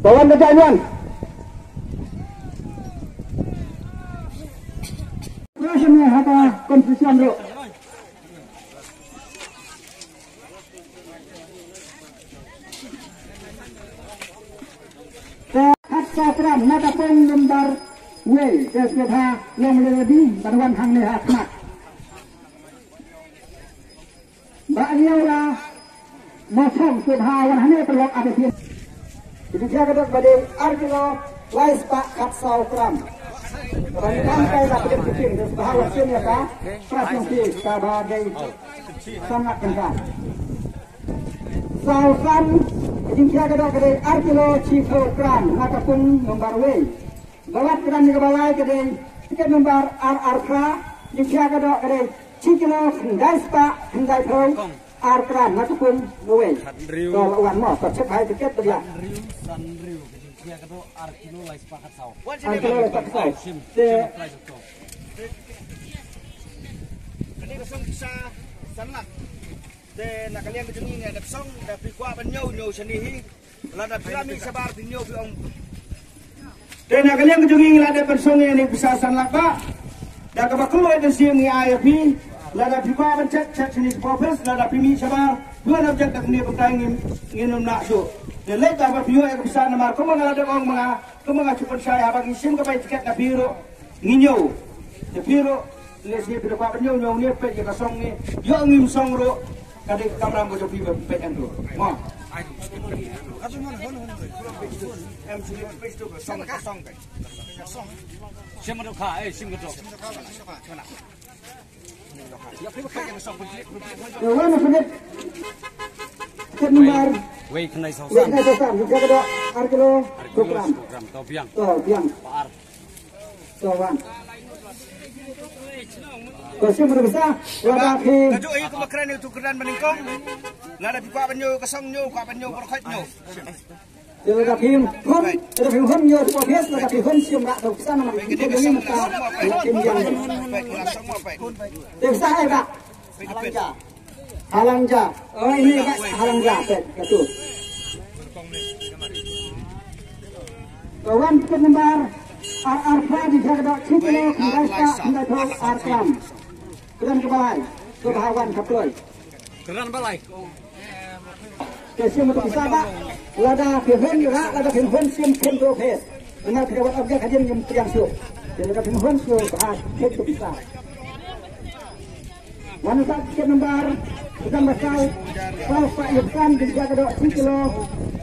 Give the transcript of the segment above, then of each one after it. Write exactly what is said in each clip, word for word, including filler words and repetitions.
Pawan da janyan. Terus ini haba konfusion dulu. Te khatsaw gram na ka pung number wei, te sngewbha long lade ban wan hangne ha khmat. Ba ïa la mo song sngewbha wan hangne paralok ade phin. Te jingkhia ka dok ba dei ar kilo lai spah khatsaw gram. Ba ngi nang kai la phin phin, te sngewbha wan sien ïa ka pras nongphi kaba dei sangat tyngka. Saw gram, jingkhia ka dok ka dei ar kilo shiphew gram na ka pung number wei. Bad kram ïa kaba lai ka dei tiket number ar ar phra, jingkhia ka dok ka dei shi kilo khyndai spah khyndaiphew ar gram na ka pung number wei. To la wan mo, to check hai tiket ba dei. Ar kilo lai spah khatsaw. Te kane ka song pisa san lak. Te na ka liang ka jong ngi ngi la dep song, da phi kwah ban ñiew, ñiew shane hi. Lada phi la mih shabar phin ñiew phi ong. Te na ka liang ka jong ngi ngi la dep ban song ïa kane ka pisa san lak bah. Da kaba khlaiñ ban siem ngi ai ïa phi. Lada phi kwah ban check, check shane shapoh office, lada phi mih shabar phi wan object da kane ka bynta ngim, ngin ym nah shuh. Te leit da ba phi ïoh ïa ka pisa namar kumba nga la dep ong ma nga, kumba nga shu pynshai haba ngi shim ka bai tiket na phi ruh. Ngi ñiew. Te phi ruh, lehse phi da kwah ban ñiew, ñiew ne peit ïa ka song ne. Ïoh ngim song ruh, ka dei ka kamram ka jong phi ba peit hangto. Mo. Em, song, song, song. Shim ka dok ha, eh, shim ka dok. Ïa, phi ba peit ïa ka song. Ïa, wan, wan, wan. Tiket number. Wei, khyndai saw san. Wei, khyndai saw san. Jingkhia ka dok ar kilo, ar kilo, gram. Gram, to biang. To biang. Ba ar. To wan. Ko shim ruh pisa, lada phi. Ka juh ïa ka ba kren ïa utu u kyrdan ba nyngkong. Lada phi kwah ban ñiew ka song ñiew, kwah ban ñiew ka dkhot ñiew. Te lada phi hun, lada phi hun ñiew utu u pisa, lada phi hun shim ruh to pisa namar phi hun ñiew mynta. Te pisa ai ba. Halang ja. Halang ja. Oh, ini ka halang ja. Peit, katu. Kawan, tiket number ar ar phra, jingkhia ka dok shi kilo khyndai spah khyndaiphew ar gram. Kyrdan kaba lai. Kaba wan khatloi. Kyrdan ba lai. Te shim utu u pisa ba. Lada phi hun ruh, lada phi hun shim khyndiat ruh phi. Namar phi da wan object hadien ngim pdiang shuh. Te lada phi hun shuh ba khyndiat utu u pisa. Wan sa tiket number, tiket number saw, saw spah ïa ka san, jingkhia ka dok shi kilo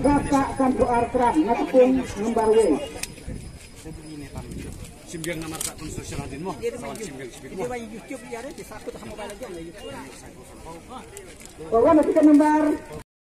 phra spah sanphew ar gram, na ka pung number wei. Shim biang namar sa pun social din mo. Sa wan shim biang shibit mo. Wan sa tiket number